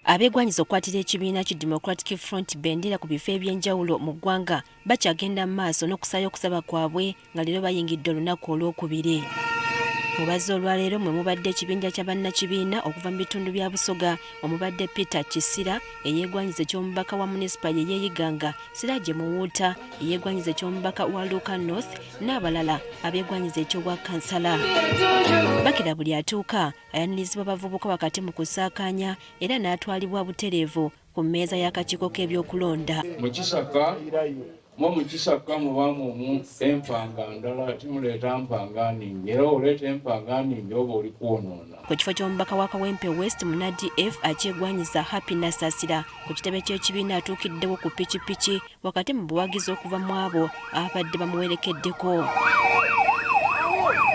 Abeegwanyiza okukwatira ekibiina ki Democratic Front bendera ku bifo eby'enjawulo mu ggwanga bakyagenda mu maaso n'okusaayo okusaba kwabwe nga leero bayingidde olunaku olwokubiri. Mu bazze olwaleero mwe mubadde ekibinja kya bannakibiina okuva mu bitundu bya Busoga omubadde Peter Kisira eyeegwanyiza eky'omubaka wa munisipaali ey'e Iganga, Siraje Muwuuta eyeegwanyiza eky'omubaka wa Luuka North n'abalala abeegwanyiza eky'obwa kansala. Bakira buli atuuka ayanirizibwa bavubuka wakati mu kusaakaanya era n'atwalibwa butereevu ku mmeeza y'akakiiko k'ebyokulonda. Mu kisaka mwo mu kisaka mubaamu empanga ndala, timuleeta mpanga nningi, era oleeta empanga nningi oba oli kwonoona. Ku kifo ky'omubaka wa Kawempe West munna DF akyegwanyiza Happy Nasasira ku kitebe ky'ekibiina atuukiddewo ku pikipiki wakati mu buwagizi okuva mu abo ababadde bamuwerekeddeko.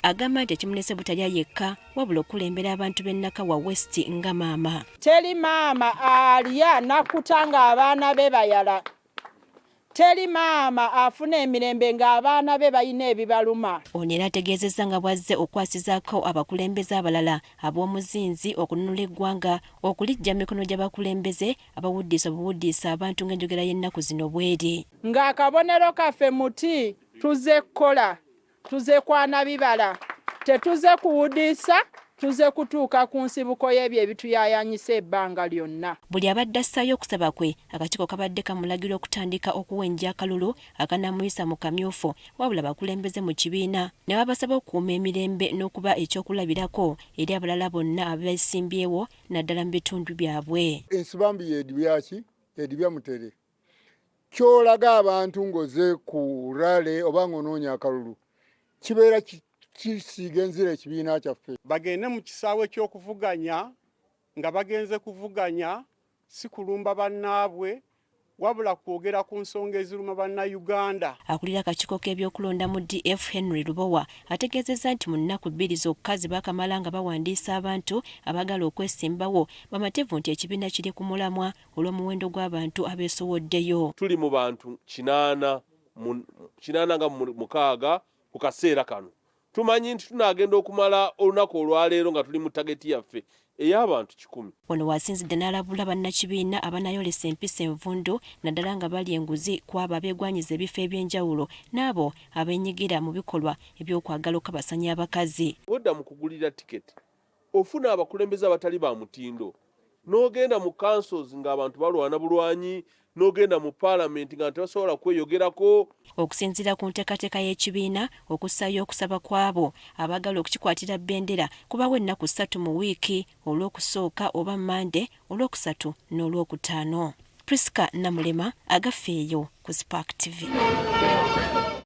Agamba nti ekimulese butalya yekka wabula okukulembera abantu b'e Nakawa West nga maama. Teri maama alya nakkuta ng'abaana be bayala. Teri maama afuna emirembe ng'abaana be balina ebibaluma. Ono era ategeezezza nga bw'azze okukwasizaako abakulembeze abalala ab'omuzinzi okununula eggwanga okuliggya mu mikono gy'abakulembeze abawuddiisa obuwuddiisa abantu ng'enjogera y'ennaku zino bw'eri. Ng'akabonero kaffe muti, tuzze kukola, tuzze kwana bibala, tetuze kuwudiisa, tuze kutuuka ku nsibuko y'ebyo ebituyaayanyisa ebbanga lyonna. Buli abadde assaayo okusaba kwe, akakiiko kabadde kamulagira okutandika okuwenja akalulu akanaamuyisa mu kamyufu wabula abakulembeze mu kibiina ne babasaba okukuuma emirembe n'okuba ekyokulabirako eri abalala bonna abeesimbyewo naddala mu bitundu byabwe. Ensibambi yedibya ki? Yedibya mutere. Ky'olaga abantu ng'oze ku rally oba ng'onoonya akalulu kibeera kisiiga enzira ekibiina kyaffe. Bagende mu kisaawe ky'okuvuganya nga bagenze kuvuganya si kulumba bannaabwe wabula kwogera ku nsonga eziruma Bannayuganda. Akulira akakiiko k'ebyokulonda mu DF Henry Lubowa ategeezezza nti mu nnaku bbiri zokka ze baakamala nga bawandiisa abantu abaagala okwesimbawo, bamativu nti ekibiina kiri ku mulamwa olw'omuwendo gw'abantu abeesowoddeyo. Tuli mu bantu kinaana mu kinaana nga mukaaga ku kaseera kano. Tumanyi nti tunaagenda okumala olunaku olwaleero nga tuli mu tageti yaffe ey'abantu kikumi. Wano w'asinzidde n'alabula bannakibiina abanaayolesa empisa envundu naddala nga balya enguzi kw'abo abeegwanyiza ebifo eby'enjawulo n'abo abeenyigira mu bikolwa eby'okwagala okukabasanya abakazi. Bw'odda mu kugulirira tiketi ofuna abakulembeze abatali ba mutindo n'ogenda mu councils ng'abantu balwana bulwanyi n'ogenda mu palamenti nga tebasobola kweyogerako. Okusinziira ku nteekateeka y'ekibiina, okussaayo okusaba kw'abo abaagala okukikwatira bendera kubaawo ennaku ssatu mu wiiki, Olwokusooka oba Mmande, Olwokusatu n'Olwokutaano. Prisca Namulema, Agafeeyo ku Spark TV.